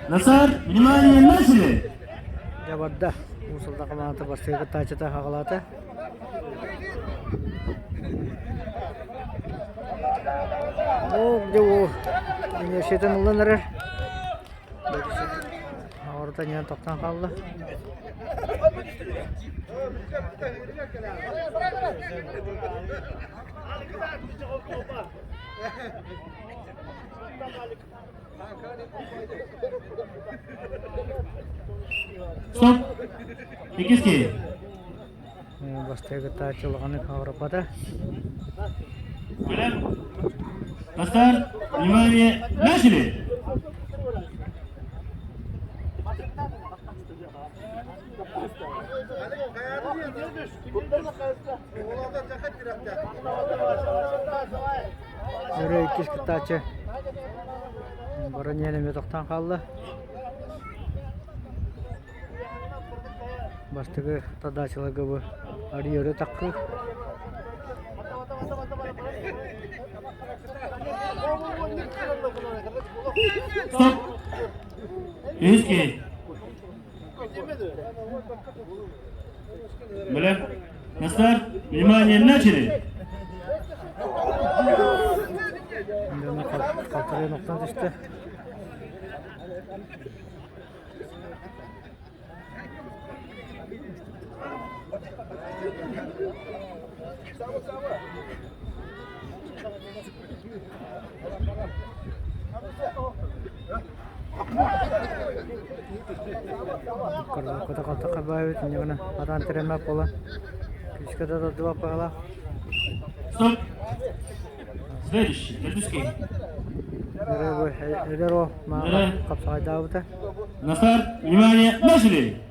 Назар, внимание, начали! Дьэ барда. Уус Алдан хамаандата бастакы кыттааччыта аҕалаата. Оо, дьэ уол университетын ылан эрэр. Орто ньан тохтоон хаалла. Стоп! Иккис Бастакы кыттааччы улаханнык хаҕыраппата. На старт! Внимание! Начали! Өрө иккис кыттааччы баран эмиэ тохтоон хаалла. Бастакы тадаачыларга бу арыы өрө таххыы. Стоп! Үһүс киһи. Бля. На старт. Внимание, начали! Халтарыйан охтон түстэ. Кото хабаабыт инньэ атаан тирэммэт буолан күүскэ да тардыбат баҕалаах. Стоп! Следующий, Төрдүскэй. Эдэр уол мааҕа хапсаҕайдаабыта. На старт, внимание, начали!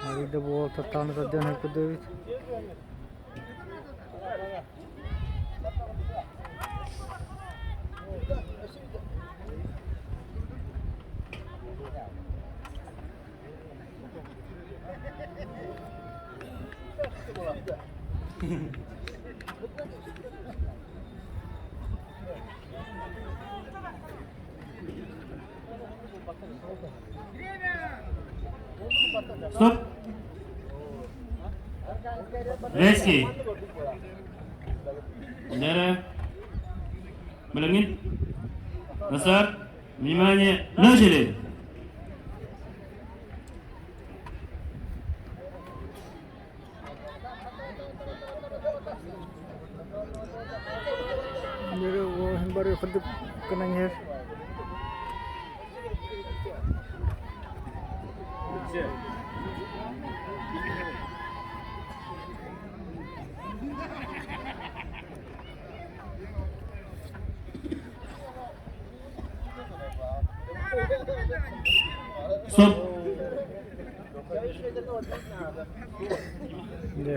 Арыйда бу уол таттаҕына тардыан курдук эбит. Стоп! Резкий. Лера. Блин. На старт. Внимание! Начали! Бары курдук гынан иһэр. Стоп! Да.